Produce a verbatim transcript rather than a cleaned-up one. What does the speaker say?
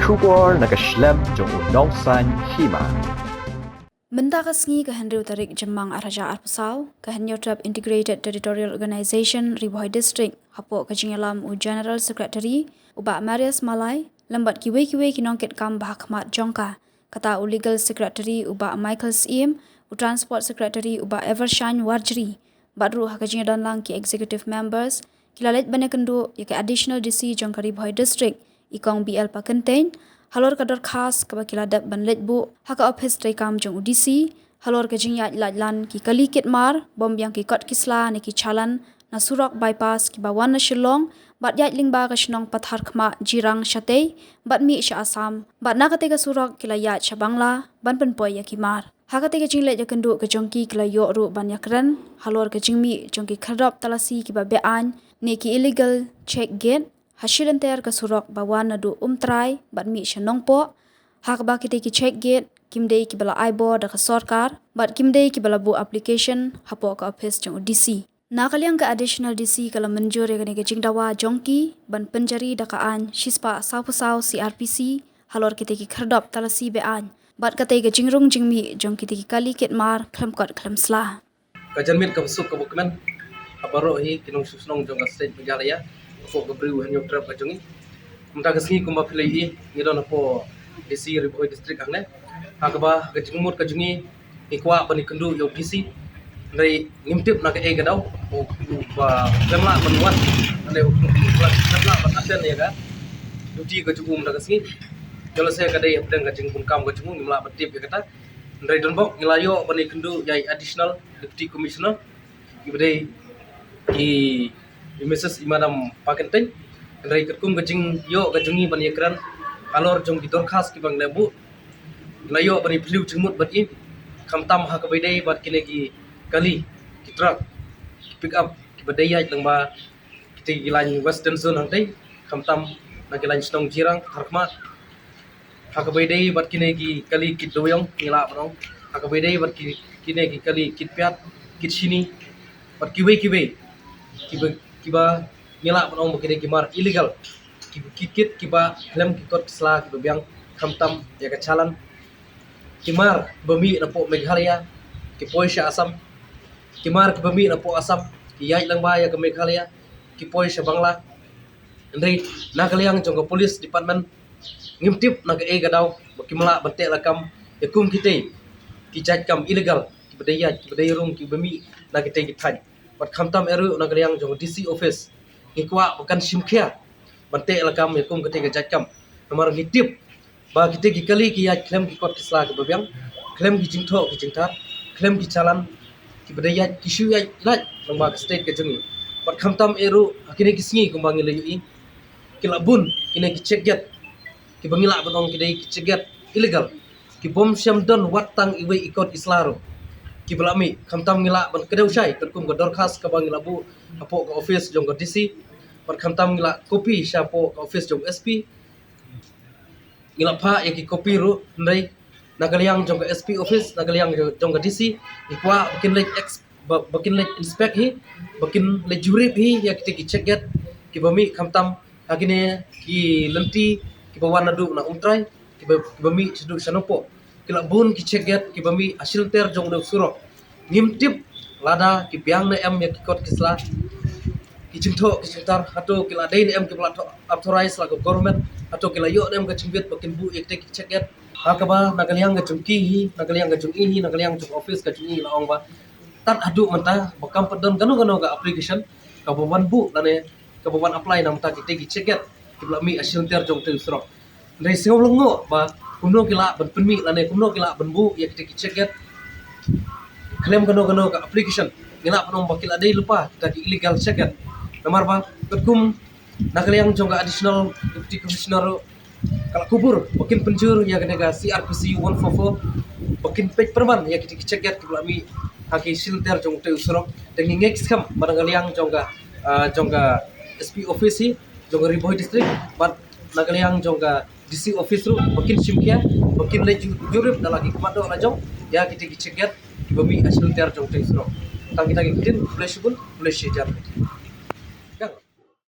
Khubor na ka shlem jong u nongsan hima. Mynta ka sngi ka hynriew tarik Jymmang ar hajar arphew saw, ka Hynñiewtrep Integrated Territorial Organization Ri Bhoi District, hapoh ka jingïalam u General Secretary u Bah Marius Malai, lem bad kiwei kiwei ki nongkitkam ba ha khmat jong ka, kata u Legal Secretary u Bah Michael Syiem, u Transport Secretary u Bah Evershine Warjri, bad ruh ha ka jingdon lang ki executive members, ki la leit ban ïakynduh ïa ka Additional D C jong ka Ri Bhoi District, i Kong B L Pakyntein, halor ka dorkhas kaba ki la dep ban leit buh ha ka ophis treikam jong u D C, halor ka jingïaid laitlan ki kali kit mar, bym biang ki kot ki sla ne ki challan na surok bypass kiba wan na Shillong bad ïaid lyngba ka shnong Patharkhmah, Jirang shatei bad mih sha Assam, bad na katei ka surok ki la ïaid sha Bangla ban pynpoi ïa ki mar. Ha katei ka jingleit ïakynduh ka jong ki, ki la ïoh ruh ban ïakren halor ka jingmih jong ki khyrdop talasi kiba be-aiñ ne ki illegal check gate ha shilynter ka surok ba wan naduh Umtrai bad mih sha Nongpoh, ha kaba kitei ki check gate kim dei kiba la ai bor da ka sorkar bad kim dei kiba la buh application hapoh ka ophis jong u D C. Na ka liang ka Additional D C ka la mynjur ïa kane ka jingdawa jong ki ban pynjari da ka aiñ shispah sawphew saw C R P C halor kitei ki khyrdop talasi be-aiñ bad katei ka jingrung jingmih jong kitei ki kali kit mar khlem kot khlem sla. Ka janmiet kaba suk kaba kmen ha baroh hi ki nongshong shnong jong ka state Meghalaya, hapoh ka Bri u Hynñiewtrep ka jong ngi. Mynta ka sngi kumba phi la ïohi, ngi don hapoh D C Ri Bhoi District hangne. Ha kaba ka jingmut ka jong ngi, ngi kwah ban ïakynduh ïa u D C. Hynrei ngim tip na kaei ka daw, u, u, ba khlem lah ban wan, hynrei u, u, khlem lah ban attend ïa ka duty ka jong u mynta ka sngi. Ïoh lehse ka dei hapdeng ka jingbun kam ka jong u, ngim lah ban tip ïa kata. Hynrei donbok ngi la ïoh ban ïakynduh ïa i Additional Deputy Commissioner, iba dei i, i Missus i Madam Pakyntein. Hynrei katkum ka jingïoh ka jong ngi ban ïakren halor jong ki dorkhas kiba ngi la buh, ngi la ïoh ban ïaphylliew jingmut bad i, khamtam ha kaba ïadei bad kine ki kali, ki truck, ki pick up kiba dei ïaid lyngba kitei ki lain Western Zone hangtei, khamtam na ki lain shnong Jirang, Patharkhmah. Ha kaba ïadei bad kine ki kali kit dewiong, ngi lah ban ong, ha kaba ïadei bad ki, kine ki kali kit piat, kit shini, bad kiwei kiwei kiba, kiba ngi lah ban ong ba kine ki mar illegal, ki, ki kit kiba khlem ki kot ki sla kiba biang, khamtam ïa ka challan. Ki mar ba mih napoh Meghalaya ki poi sha Assam, ki mar kiba mih napoh Assam ki ïaid lyngba ïa ka Meghalaya ki poi sha Bangla. Hynrei na ka liang jong ka police department, ngim tip na kaei ka daw ba kim lah ban teh lakam ïa kum kitei ki jait kam illegal kiba dei ïaid, kiba dei rung, kiba mih na kitei ki thaiñ. Bad khamtam eh ruh na ka liang jong ka D C office, ngi kwah ba kan shim khia ban teh lakam ïa kum kitei ki jait kam. Namar ngi tip ba kitei ki kali ki ïaid khlem ki kot ki sla kiba biang, khlem ki jingthoh ki jingtar, khlem ki challan, kiba dei ïaid ki shu ïaid lait lyngba ka state ka jong ngi. Bad khamtam eh ruh ha kine ki sngi kumba ngi la ïohi, ki la bun kine ki check gate kiba ngi lah ban ong ki dei ki check gate illegal, ki bym shym don wat tang iwei i kot i sla ruh kiba la mih. Khamtam ngi lah ban kdew shai katkum ka dorkhas kaba ngi la buh hapoh ka office jong ka D C, bad khamtam ngi la copy shapoh ka office jong S P. Ngi la phah ïa ki copy ruh, hynrei na ka liang jong ka S P office, na ka liang jong ka D C, ngi kwah ba kin leit ex-, ba, ba kin leit inspect hi, ba kin leit jurip hi ïa kitei ki check gate kiba mih, khamtam ha kine ki lynti kiba wan naduh na Umtrai, kiba, kiba mih shaduh sha Nongpoh. Ki la bun ki check gate kiba mih ha shilynter jong une u surok. Ngim tip lada ki biang ne em ïa ki kot ki sla, ki jingthoh ki jingtar, hato ki la dei ne em kiba la thoh authorize la ka government, hato ki la ïoh ne em ka jingbit ba kin buh ïa kitei ki check gate. Ha kaba na ka liang ka jong ki hi, na ka liang ka jong i hi, na ka liang jong office ka jong i la ong ba tad haduh mynta ba kam pat don kano kano ka application kaba wan buh lane kaba wan apply na bynta kitei ki check gate kiba la mih ha shilynter jong utei u surok. Hynrei sngew lyngngoh ba kumno ki lah ban pynmih lane kumno ki lah ban buh ïa kitei ki check gate khlem kano kano ka application. Ngi lah ban ong ba ki la dei lypa kita ki illegal check gate. Namar ba katkum na ka liang jong ka Additional Deputy Commissioner ruh ka la kubur ba kin pynjur ïa kane ka C R P C one four four, ba kin peit pyrman ïa kitei ki check gate kiba la mih ha ki shilynter jong utei u surok. Te ngi ngeit skhem ba na ka liang jong ka, ah, jong ka S P office hi jong ka Ri Bhoi District, bad na ka liang jong ka D C office ruh ba kin shim khia, ba kin leit ju-, jurip da la ki khmat doh la jong ïa kitei ki check gate kiba mih ha shilynter jong utei u surok. Tang kita ki ktien, khublei shibun, khublei shihajar.